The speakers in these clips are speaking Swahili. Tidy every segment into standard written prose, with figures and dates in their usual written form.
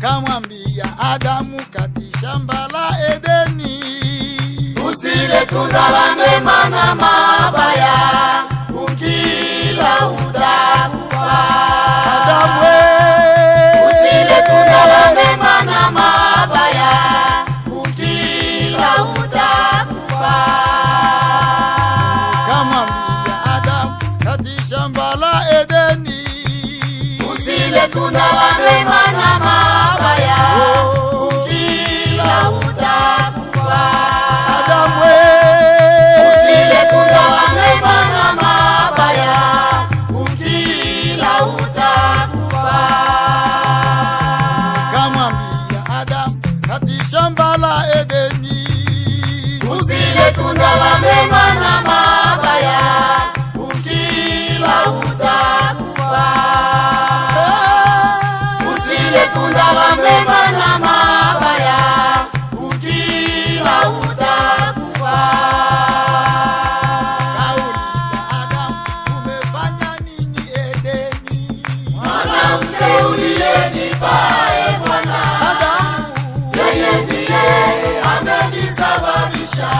Kamwambia Adamu kati shamba la Edeni, Usile tunda la mema na mabaya, ukila utakufa. Adamu we. Usile tunda la mema na mabaya, ukila utakufa. Kamwambia Adamu kati shamba la Edeni, Usile tunda la mema na mabaya, ukila utakufa. Adamu we. Usile tunda la mema na mabaya, ukila utakufa. Kamwambia Adamu kati shamba la Edeni, Usile tunda la mema na mabaya, ukila utakufa. Usile tunda la mema na mabaya, ukila utakufa. Kauliza Adamu, umefanya nini Edeni? Mwanamke uliyenipa, e Bwana, Adamu, yeye ndiye amenisababisha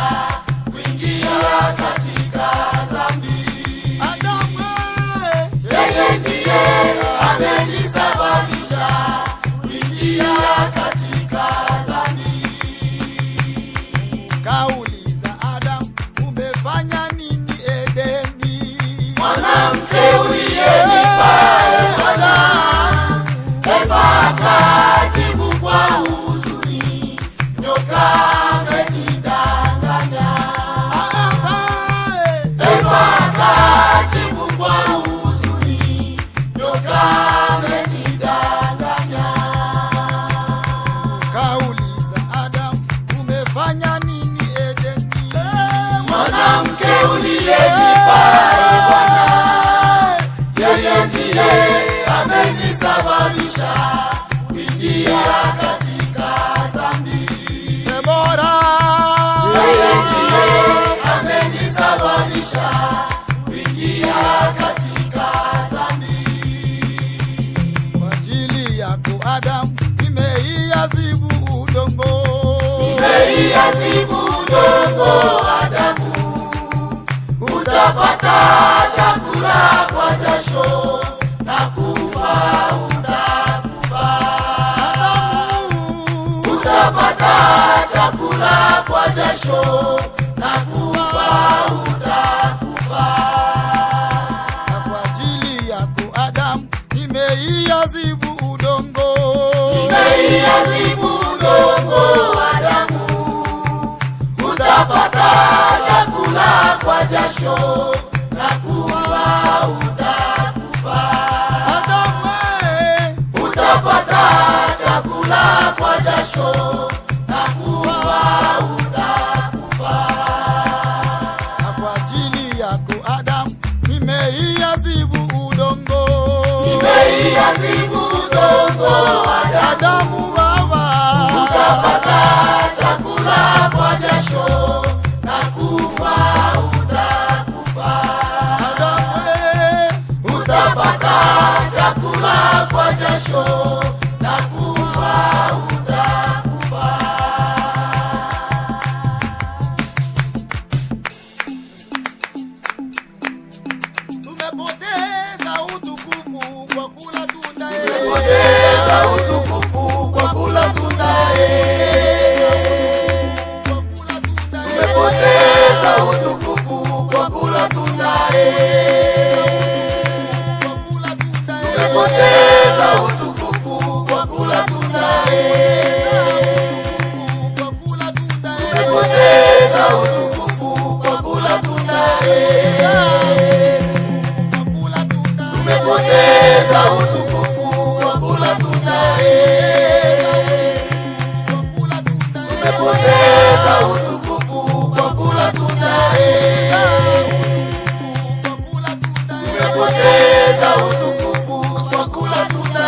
kuingia katika dhambi. Adamu we. Yeye ndiye amenisababisha kuingia katika dhambi. Kauliza Adamu, umefanya nini Edeni? Mwanamke uliyenipa, e Bwana, Eva akajibu kwa huzuni, nyoka amenidanganya. Eva akajibu kwa huzuni, nyoka amenidanganya. Kauliza Adamu, umefanya nini Edeni? Mwanamke uliyenipa, e Bwana, yeye ndiye amenisababisha kuingia katika dhambi. Debora, Yeye ndiye amenisababisha kuingia katika dhambi. Kwa ajili yako Adamu, nimeiazibu udongo. Nimeiazibu udongo, Adamu, utapata chakula kwa jasho na kufa utakufa. Adamu, Utapata chakula kwa jasho na kufa utakufa. Na kwa ajili yako Adamu, nimeiazibu udongo. Nimeiazibu udongo, Adamu, utapata chakula kwa jasho na kufa utakufa. Adamu we. Utapata chakula kwa jasho na kufa utakufa. Na kwa ajili yako Adamu, nimeiazibu udongo. Nimeiazibu udongo, Adamu, Adamu baba, utapata chakula kwa jasho na kufa utakufa. Adamu we. Utapata chakula kwa jasho na kufa utakufa. Tumepoteza utukufu kwa kula tunda. Tumepoteza utukufu kwa kula tunda. Kwa kula tunda. Tumepoteza utukufu kwa kula tunda. Kwa kula tunda. Tumepoteza utukufu kwa kula tunda. Kwa kula tunda. Tumepoteza utukufu kwa kula tunda. Kwa kula tunda. Tumepoteza utukufu kwa kula tunda. Kwa kula tunda. Tumepoteza utukufu kwa kula tunda. Kwa kula tunda. Tumepoteza utukufu kwa kula tunda.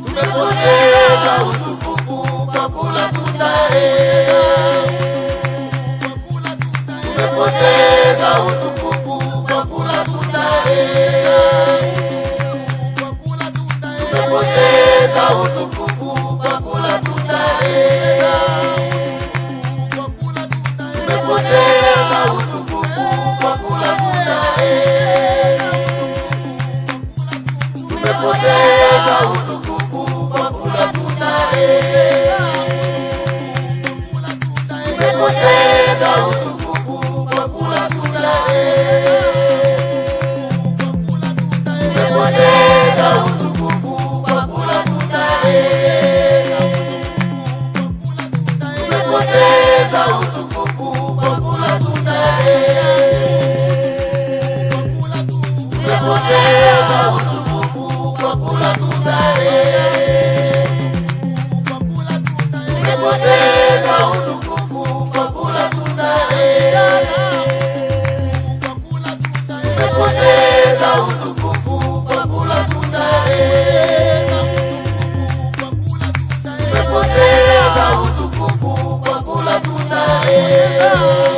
Tumepoteza utukufu kwa kula tunda. Kwa kula tunda. Tumepoteza utukufu kwa kula tunda. Kwa kula tunda. Eh.